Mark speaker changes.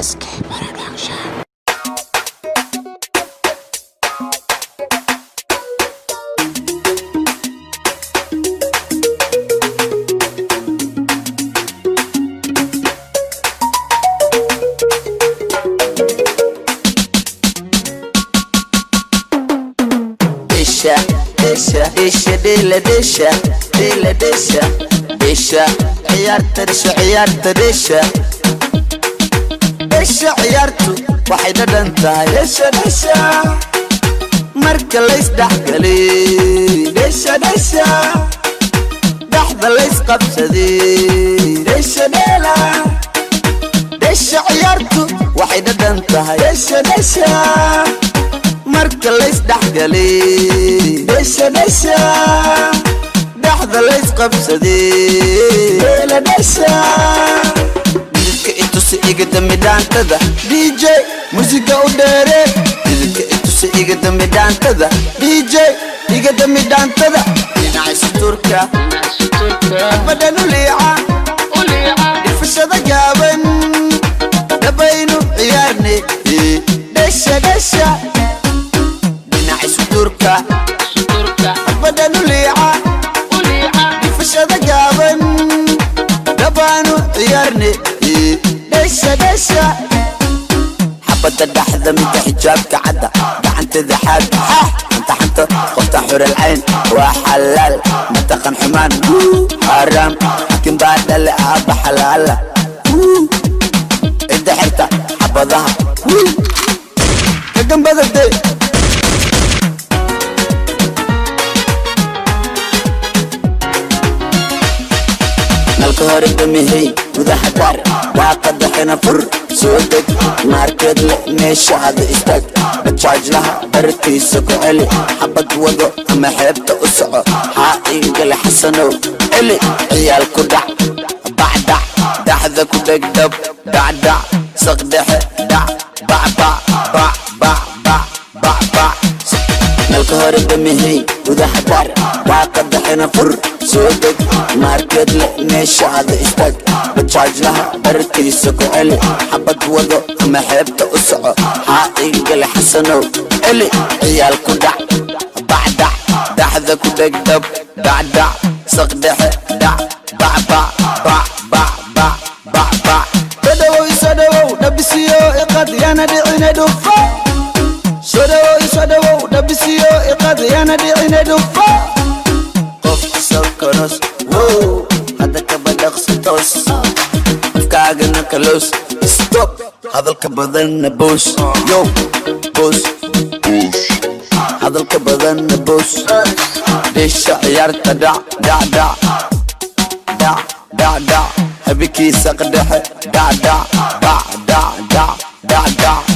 Speaker 1: SK Production.
Speaker 2: Dheesha, dheesha, dheesha, dheela, dheesha, dheela, dheesha, dheesha, ciyaarta, dheesha, ciyaarta, dheesha, dheesha, ciyaartu waxay dhadhan tahay, dheesha, dheesha, marka laysdhexgalay, dheesha, dheesha, dhexda laysqabsaday, dheesha, dheela, dheesha, ciyaartu waxay dhadhan tahay, dheesha, dheesha, marka laysdhexgalay, dheesha, dheesha, dhexda laysqabsaday, dheela, dheesha. Dhididka itusi iga dambi dhaantada, DJ musiga u dheere. Dhididka itusi iga dambi dhaantada, DJ iga dambi dhaantada. Dhinaca suturka badhan u liica, dhifashada gaaban dhabaynu ciyaarne, dheesha, dheesha. Dhinaca suturka badhan u liica, dhifashada gaaban dhabaanu ciyaarne, dheesha, dheesha. Xabadda dhaxda midda xijaabka cadda, gacanteeda xaad xanta xanta, qofta xuralcayn waa xalaal, mataqan xumaan xaaraam, xakin baa dhale aabba xalaala, cidda xirta xabadaha kagambadade. Nalka hore damihey, gudaha daar, daaqada xina fur, soo deg, maarkeed le meesha ada istaag, bajaajlaha bartiisa ku celi, xabad wado ama xeebta u soco, haa iigale xasanow celi, ciyaal ku dhac bacdhac, dhaxda ku dhegdhab dhacdhac, saqdhexe dhac bacbac bac bac bac bac bac. Nalka hore damihey, gudaha daar, daaqada xina fur, soo deg, maarkeed le meesha ada istaag, bajaajlaha bartiisa ku celi, xabad wado ama xeebta u soco, haa iigale xasanow celi, ciyaal ku dhac bacdhac, dhaxda ku dhegdhab dhacdhac, saqdhexe dhac bacbac bac bac bac bac bac.
Speaker 3: Soo dhawow, isoo dhawow, dhabisiyo iqad yana dhicine dhufo. Soo dhawow, isoo dhawow, dhabisiyo iqad yana dhicine dhufo.
Speaker 2: Qof sokoros wow, hadda kaba dhaqso, toos afkaagana kaloos, stop hadalka badanna boos, yo boos, hadalka badanna boos. Dheesha ciyaarta dhac dhac dhac dhac dhac dhac, habeenkii saqdhexe dhac dhac bac dhac dhac dhac dhac.